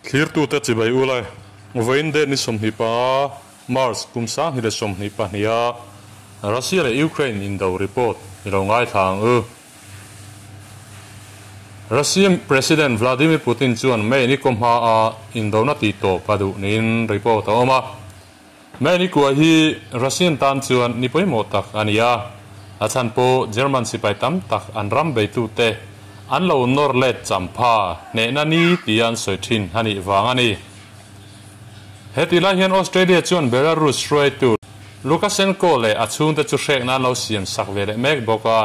Thlirtute chibai u le. Vawiin date ni 25 March kum 2022 a Russia leh Ukraine indo report i lo ngaithla ang u. Russia President Vladimir Putin chuan May ni kawm hma a indona tih tawp a duh niin report a awm a. May ni kua hi Russian tan chuan ni pawimawh tak a ni a, a chhan pawh German sipai tam tak an ram beitute an lo nawr let champha hnehna ni tia an sawi thin a nih vang a ni. Hetih lai hian Australia chuan Belarus hruaitu Lukashenko leh a chhungte chu hrekna an lo siam sak ve leh mek bawk a.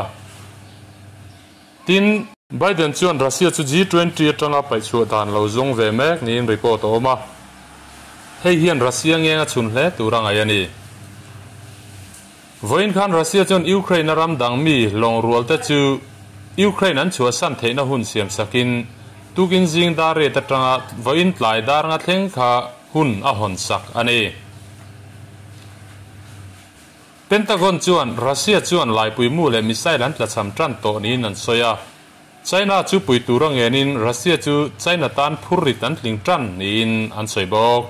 Tin, Biden chuan Russia chu G20 atanga paihchhuah dan lo zawng ve mek niin report a awm a, hei hian Russia ngeng a chhun hle tur a ngaih a ni. Vawiin khan Russia chuan Ukraine-a ram dang mi lawng rualte chu Ukraine an chhuahsan theihna hun siam sakin tukin zing dar riat atanga vawiin tlai dar nga thleng kha hun a hawn sak a ni. Pentagon chuan Russia chuan laipui mu leh missile an tlachham tan tawh niin an sawi a. China chu pui tur a ngenin Russia chu China tan phurrit an tling tan niin an sawi bawk.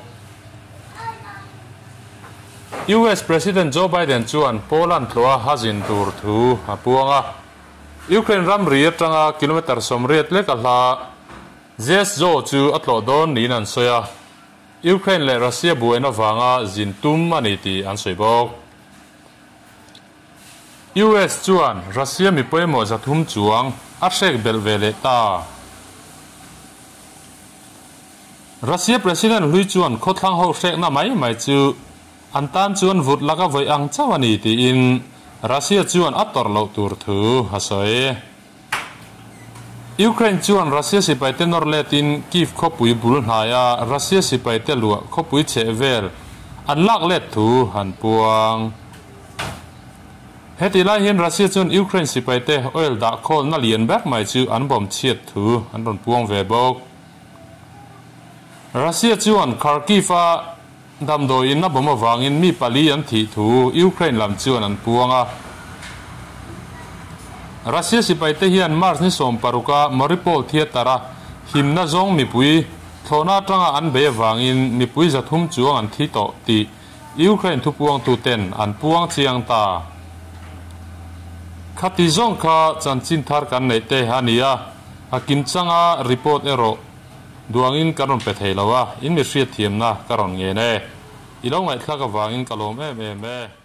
US President Joe Biden chuan Poland tlawha a zin tur thu a puang a. Ukraine ramri atanga kilometre 80 lek a hla Rzeszów chu a tlawh dawn niin an sawi a. Ukraine leh Russia buaina vanga zin tum a ni tih an sawi bawk. US chuan Russia mi pawimawh 300 chuang a hrek belh ve leh ta. Russia President hlui chuan khawthlang ho hrekna mai mai chu an tan chuan vut laka vawi ang chauh a ni tiin Russia chuan a tawrh loh tur thu a sawi. Ukraine chuan Russia sipai te nawr letin Kyiv khawpui bul hnaia Russia sipai te luah khawpui chheh vel an lak let thu an puang. Heti lai hian Russia chuan Ukraine sipai te oil dah khawl na lian ber mai chu an bawm chhiat thu an rawn puang ve bawk. Russia chuan Kharkiv a damdawiin a bawm avangin mi pali an thih thu Ukraine lam chuan an puang a. Russia sipai te hian March ni 16 a Mariupol theatre a himna zawng mipui thlawhna atanga an bei avangin mipui 300 chuang an thi tawh tih Ukraine thu puang tu ten an puang chiang ta. Khati zawng kha chanchin thar kan nei te a ni a, a kimchanga report erawh duangin kan rawn pe thei lo a, in mi hriat thiamna ka rawn ngen e. I lo ngaihthlak avangin ka lawm em em e.